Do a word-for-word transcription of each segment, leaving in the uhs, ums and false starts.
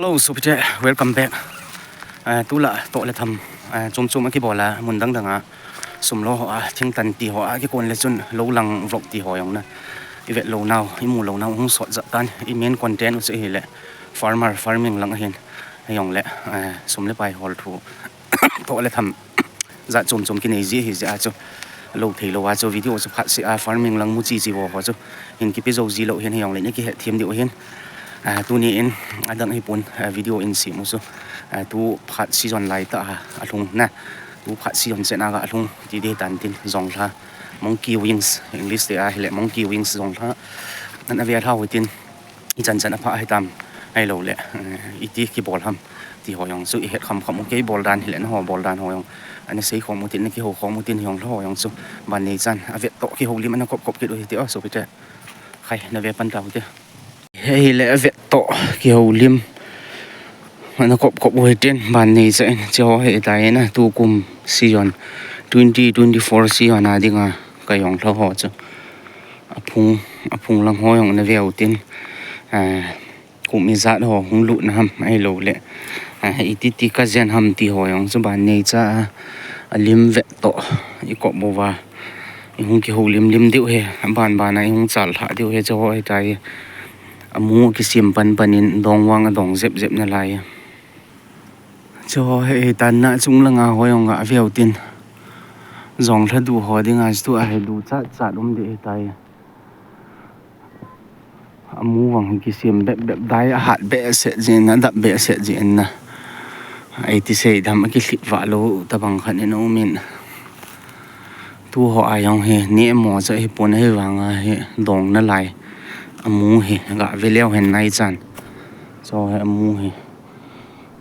Hello, sopite, welcome back. Eh, tulai toh le tham, eh, chom chom a kibol a, mun dang dang a, sum lo ho a, thing tan ti ho a, kikon le chun lo lang vlog ti ho jong na. I vet lou nau, i mu lou nau, hung sot jat tan, i main content u chu hi le, farmer, farming lang ahin, jong le, eh, sum le pai hol thu, toh le tham, jat chom chom kinei ji hi jeh a chu, lo thei lou a chu video chu phat seh a farming lang mu chi chi vo ho chu hin kipe jou ji lou hin hijong le ni kihet them diu hin. Ah, tuni in adang hi pon, ah, video in sem u chu, ah, tu phat season lai tah a, alhung na. Tu phat season chen a ga alhung ti di tan tin jonglha monkey wings, English te a hile monkey wings jonglha. Ana ve lhau hitin. I chan chan a pha hitam, ahilou le, eh, iti kibol ham, ti ho jong chu i het kham kham u, kei bol dan hile na ho bol dan ho jong, ana sei khom u tin, na kihou khom u tin, hijong lha ho jong chu, ban nei chan, a vet toh kihoulim ana kop kop kit u hite, o, sopite. Khai, na ve pan tau hite. Hei le a vet toh kihoulim ana kop kop u hitin, ban nei chan, che ho hi tai na, tu kum season, twenty twenty-four season a dinga, ka jong lha ho chu. Aphung, aphung lang ho jong na ve u tin, ah, kum ijat ho hung lut na ham ahilou le, ah, iti ti ka jen ham ti ho jong chu ban nei cha a, alim vet toh i kop bou va, i hung kihoulim lim diu hi, aban ban a i hung chal lha diu hi, che ho hi tai, amu kisem pan pan in dong vang adong jep jep na lai. Che ho hi tan na chung lang a ho jong ga ve u tin, jonglha du ho dinga chu a hi du chat chat um di hi tai. Amu vang hi kisem bep bep dai, ahat behseh jin, adap behseh jin na. Iti sei dam, akilhit vah lou tabang khat in um in. Tu ho a jong hi, ni mo cha hi pon hi vang a hi dong na lai. Amu hi, ga ve leu hen nai chan. Cho hi amu hi.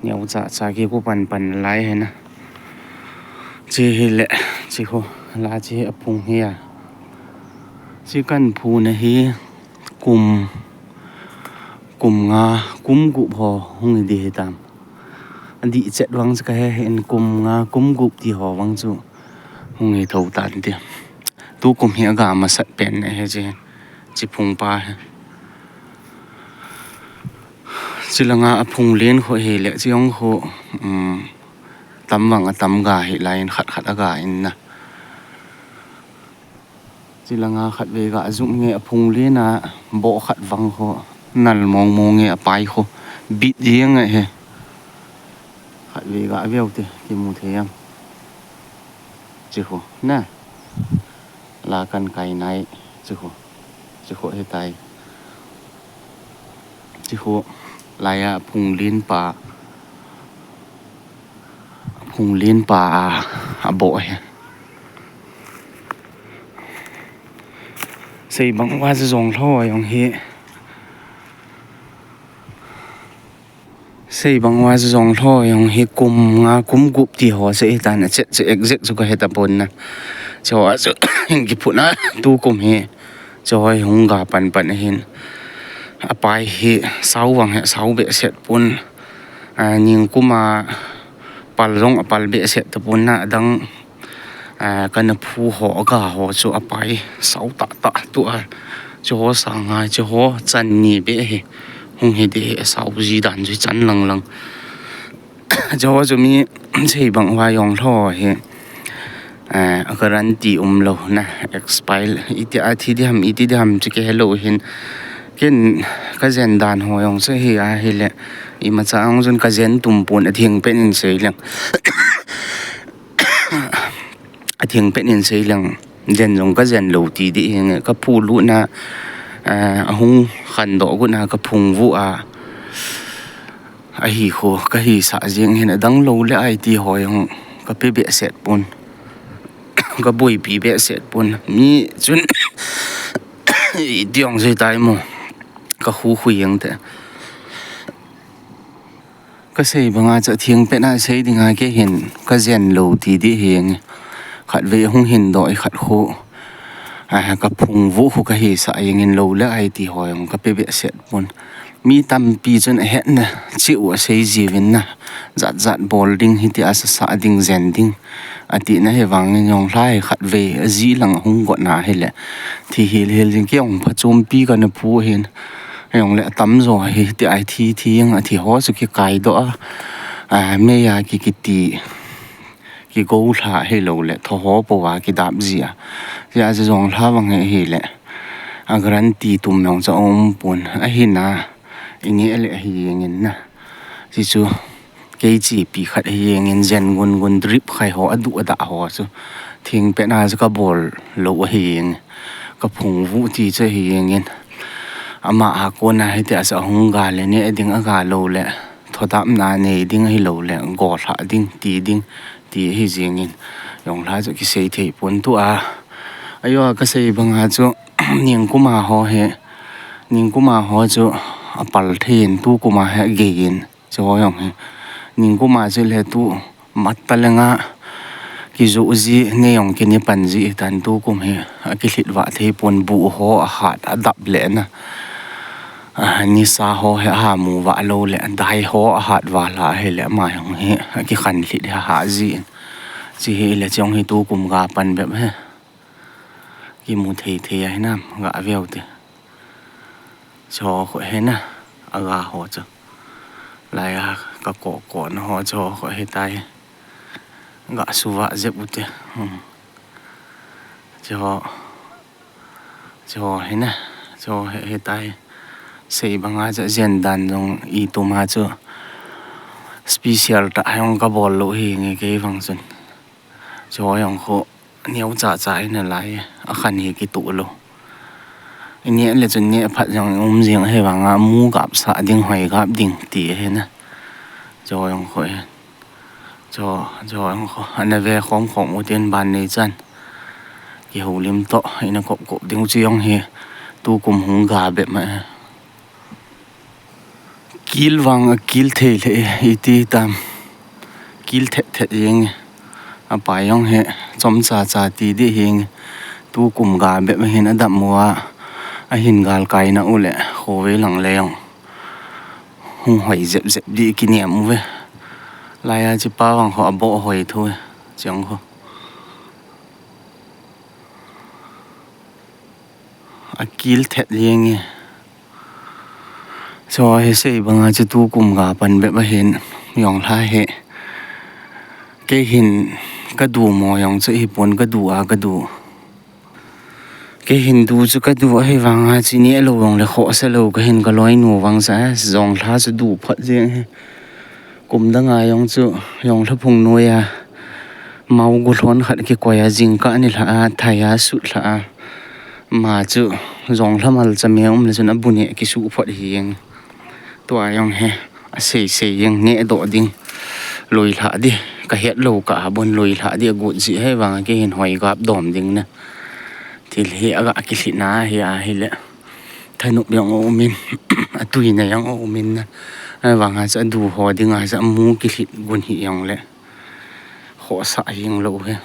Neo cha cha kiku pan pan lai hi na. Che hi le, che khu, la che hi aphung hi a. Che kan phu na hi kum, kum nga, kum gup ho hung hi di hi tam. Adih chet vang chu ka he hin kum nga, kum gup ti ho vang chu hung hi tho tan ti. Tu kum hi aga masat pen na hi che, che phung pa hi. Che langa aphung len khu hi le, che jong khu, um, tam vang atam ga hi lai in khat khat aga in na. Che langa khat vei ga jum nge aphung len a, bo khat vang khu, nal mong mong nge apai khu, bit jeng nge hi. Khat vei ga ve u te, kimu thei am. Che khu, na. La kan kai nai, che khu. Che khu hi tai. Che khu, lai a phung len pa. Phung len pa a, abo hi. Sei bang uva chu jong lho jong hi. Sei bang uva chu jong lho jong hi kum nga kum gup ti ho sei hi tan a chet chu exact chu ka he ta pon na. Chu a chu hin kiphut na tu kum hi. Chu hoi hung ga pan pan ahin. Apai hi sau vang hi sau behseh pon. A, ningkum a pal jong apal behseh ta pon na adang, a, kana phu ho aga ho chu apai sau tah tah tu a. Chu ho sang a, chu ho chan ni be hi. Hung hi de hi a sau ji dan chu chan lang lang. Chu ho chu mi sei bang uva jong lho hi. Eh, a guarantee um lou na, expire, iti a thi di ham, iti di ham, chu kihe lou hin. Ken ka jen dan ho jong chu hi a hi le, imacha jong chun ka jen tum pon a theng pen in sei leng. A theng pen in sei leng, jen jong ka jen lou ti di hi nge, ka phu lut na, eh, ahung khan doh gu na ka phung vu a. Ahi khu, ka hisah jeng hin adang lou le ai ti ho jong ka pe behseh pon. Ka boipi behseh pon. Mi chun, iti jong sei tai mo. Ka khu khu jeng te. Ka sei bang a chu theng pen a sei ding a kei hin ka jen lou ti di hi nge. Khat vei hung hin doh i khat khu. A, ka phung vu khu ka hisah jeng in lou le ai ti ho jong ka pe behseh pon. Mi tampi chun ahet na, che u a sei ji uvin na, jat jat bol ding, hiti a sasa ding, jen ding, ati na hi vang in jong lha hi khat vei, aji lang ahung got na hi le, thi hil hil jing kei jong phachompi kana phu hin, Jong le atam jo hi ti ai thi thi jeng a thi ho chu kikai doh a. A, mei a ki kiti, ki go lha hi lo le tho ho po a ki dap ji a. Ji a jong lha vang hi hi le. A guarantee tum jong cha um pun a hi na. I nge le hi jeng in na. Ji chu. Kei chi pi khat hi jeng in jen gun gun drip khai ho a du a da ho chu. Thing pe na chu ka bol lo a hi jeng. Ka phung vu ti chu hi jeng in. Ama a ko na hi ti a sa hung ga le ne ding a ga lo le. Tho dap na nei ding hi lo le. Go lha ding ti ding ti hi jeng in. Jong lha chu ki sei thei pun tu a. Ayo ka sei bang a chu. Ning kuma ho he. Ning kuma ho chu. A pal thei in tu kuma he ge in. Chu ho jong hi. Ning kuma chu le tu mat ta le nga. Ki ju ji ne jong ki ni pan ji tan tu kum hi. A ki hlit va thei pon bu ho a hat a dap le na. A, ni sa ho hi a mu va lo le dai ho a hat va la hi le ma jong hi. A ki khan hlit ha ha ji. Chi hi le chi jong hi tu kum ga pan bep he. Ki mu thei thei a hi nam ga veu te. Cho kho he na. A ga ho chu. Lai a ka ko ko na ho cho kho he tai. Ga su va jep u te. Hmm. Cho. Cho he na. Cho he, he tai. Sei bang a cha jen dan jong i tu ma chu. Special ta jong ka bol lo hi nge kei vang chun. Cho jong kho. Neo cha cha in a lai a khan hi ki tu lo. I ne le chun ne phat jong um jing he vang a mu gap sa ding hoi gap ding ti he na. Cho jong kho he. Cho, cho jong kho. Ana ve khom khom u tin ban nei chan. Ki ho lim to. Ina kop kop ding u chi jong he. Tu kum hung ga bep ma he. Kil vang a kil thei le e, i ti tam. Kil thet thet jeng e. A pai jong he, chom cha cha ti di hing. Tu kum ga bep hin a dam u a. A hin gal kai na u le, kho ve lang le jong. Hung hoi jep jep di ki niam u ve. Lai a chi pa vang kho a bo hoi thu e. Chiang kho. A kil thet jeng e. Cho he sei bang a chu tu kum ga pan bep a hin jong lha he. Kei hin ka du mo jong chu hi pon ka du a ka du. Kei hin du chu ka du a hi vang a chi ne lo jong le kho sa lo ka hin ka loi nu vang sa jong lha chu du phat jeng he. Kum dang a jong chu, jong lha phung noi a, mau gu lhon khat ki koi a, jing ka ni lha a, thai a, sut lha a. Ma chu, jong lha mal cha me um le chun a bu ne ki su phot hi jeng. Tua jong he, a sei sei jeng ne do ding. Loi lha di, ka het lo ka a bon loi lha di a gut ji he vang a ki hin hoi gap dom ding na. Thil hi a ga ki hli na hi a hi le. Thanup jong a um in, a tui na jong a um in na. A vang a cha du ho ding a cha mu ki hlit gun hi jong le. Kho sa jeng lo he.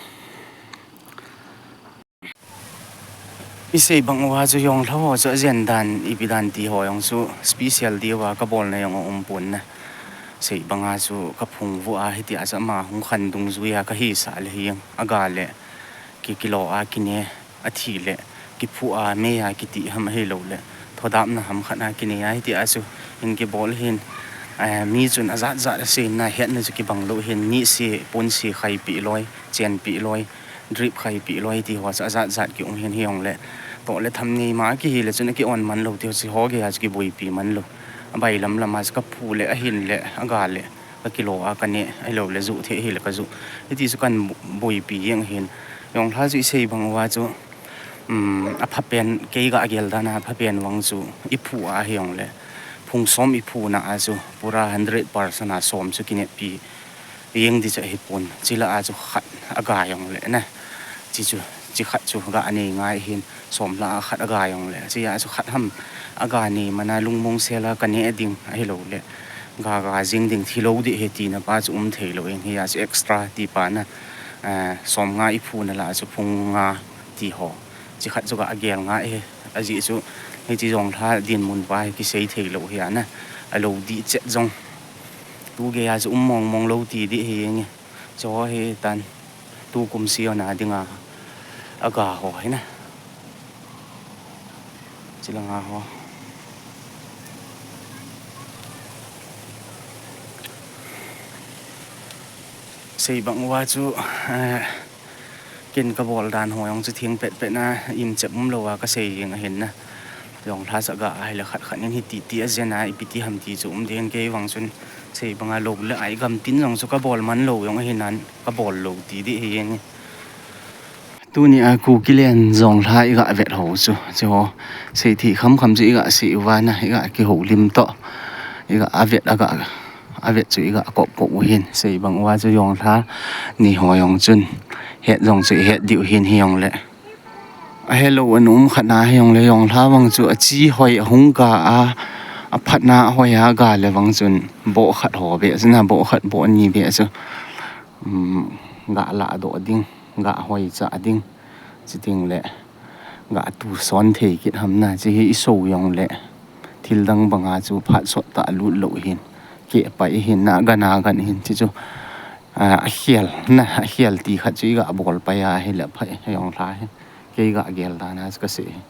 I sei bang u a chu jong lha ho chu a jen dan, i pi dan ti ho jong chu special di u a ka bol na jong a um pon na. Sei bang a chu ka phung vu a hi ti a cha ma hung khan dung zui a ka hi sa le hi jeng a ga le. Ki kilo a ki ne. A thi le, ki phu a, mei a, ki ti ham a hi lo le, tho dap na ham khat a ki nei a hi ti a chu, in ki bol hin, eh, mi chun a zat zat a sei na het na chu ki bang lo hin, ni si, pun si, khai pi loi, chen pi loi, drip khai pi loi ti ho chu a zat zat ki um hin hi jong le, to le tham nei ma ki hi le chun a ki on man lo ti ho si ho ge a chu ki boi pi man lo. A bai lam lam a chu ka phu le, a hin le, a ga le, ka kilo a ka ne, a hi lo le zu the hi le ka zu. Hi ti chu kan bu-, boi pi jeng hin. Jong lha chu i sei bang u a chu, um, a pha pen, kei ga gel dan a pha pen vang chu, i phu a hi jong le, phung som i phu na a chu, pura hundred percent a som chu ki ne pi jeng di chu hi pon, chi la a chu khat a ga jong le na. Chi chu, chi khat chu ga a nei ngai hin, som la a khat a ga jong le. Chi a chu khat ham a ga nei man a lung mong sel a ka ne ding a hi lo le. Ga ga jing ding thi lo di he ti na pa chu um thei lo in hi a chu extra ti pa na. Eh, som nga i phu na la chu phung nga ti ho. Chi khat chu ga a gel ngai he. A ji chu hi chi jong lha din mun pa hi ki sei thei lo hi a na. A lo di chet jong. Tu ge a chu um mong mong lo ti di hi nge. Cho hi tan tu kum si na ding a. A ga ho hi na. Chi la nga ho. Sei bang uva chu, eh, ken kabol dan ho jong chu theng petpet na, imchep umlou a kasei jeng ahin na. Jonglha chu aga ahile khat khat in hiti ti ajen a, ipi ti ham ti chu um ding, kei vang chun sei banga lou le ai gam tin jong chu kabol man lou jong ahin, kabol lou ti ding ahi jeng e. Tuni a Kuki len jonglha iga vet ho chu, chu ho, sei thei khamkham chu iga sei uva na, iga kihoulim toh, iga avet, aga avet chu iga kop kop u ahin, sei bang uva chu jonglha ni ho jong chun het jong chu ihet diu ahin, hijongle ahelou ana um khat na hijongle jonglha vang chu achi hoi ahung ga a, aphatna ahoi a aga le vang chun boh khat ho beh chu na, boh khat boh ni beh chu, um, ga lahdoh ding, ga hoicha ding, chuteng le ga tuson thei kit ham na, chu hi iso jongle thil dang banga chu phat sot tah lut lou ahin, keh pai ahin na, gan a gan ahin, chu chu, ah, akhel na, akhel ti khat chu iga bol pai a ahile pha e, jonglha hi kei ga gel dan a chu kasei hi.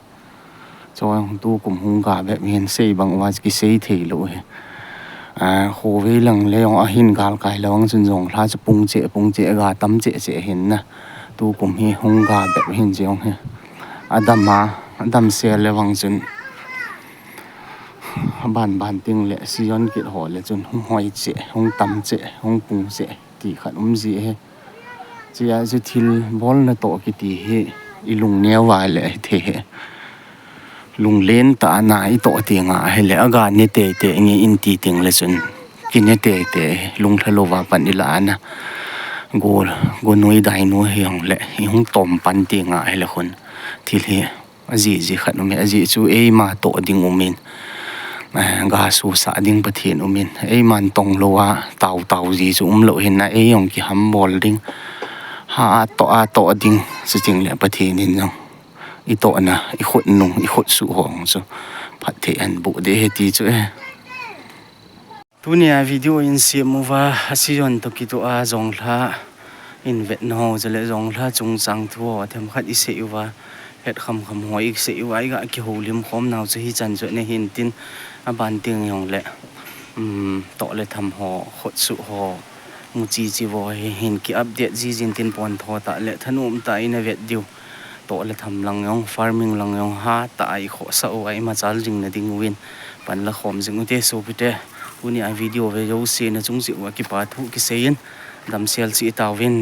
Chu tukum hung ga bep hin, sei bang uva chu kisei thei lou hi. Ah, khovei lang le jong ahin galkai le vang chun jonglha chu pung cheh pung cheh aga tam cheh cheh ahin na. Tukum hi hung ga bep hin chu jong hi. Adam a, adamsel le vang chun aban ban teng le season kit ho le chun hung hoi cheh, hung tam cheh, hung pung cheh ti khat um ji ahi. Chia chu thil bolna toh kiti hi ilungneo a le hithei hi. Lunglen tah a na itoh tenga ahile aga ne teitei nge in ti teng le chun kine teitei, lunglha louva pan ilah ana, go, gonoi dainoi hijongle ihung tom pan tenga ahile khun thil hi ajeh jeh khat um e, ajeh chu eima toh ding um in, eh, ga susah ding Pathen um in, eiman tong lou a tao tao ji chu umlou ahin na, ei jong kihambol ding, ha a toh a toh ding, chuteng le Pathen in jong itohna, ikhut nung, ikhut suh ho chu phatthei ahin boh ding ahi ti chu e. Tunia video in sem uva, a season toh kitoh a jonglha in vetna ho chule jonglha chungchang thu ho themkhat isei uva, het khamkham ho isei uva, iga kihoulim khom nau chu hichan chu ana hin tin, aban teng jongle, um, toh le tham ho, khutsuh ho, muchi chi vo hi hin ki update ji jin tin, pontho tah le thanom tah in ina vet diu. Toh le tham lang jong, farming lang jong, hatah a ikhohsah u a imachal jing na ding uvin pan la khom jing ute sopite. Tunia video ve jouse nachung cheh uva kipa thu kisei in, damsel cheh tauvin.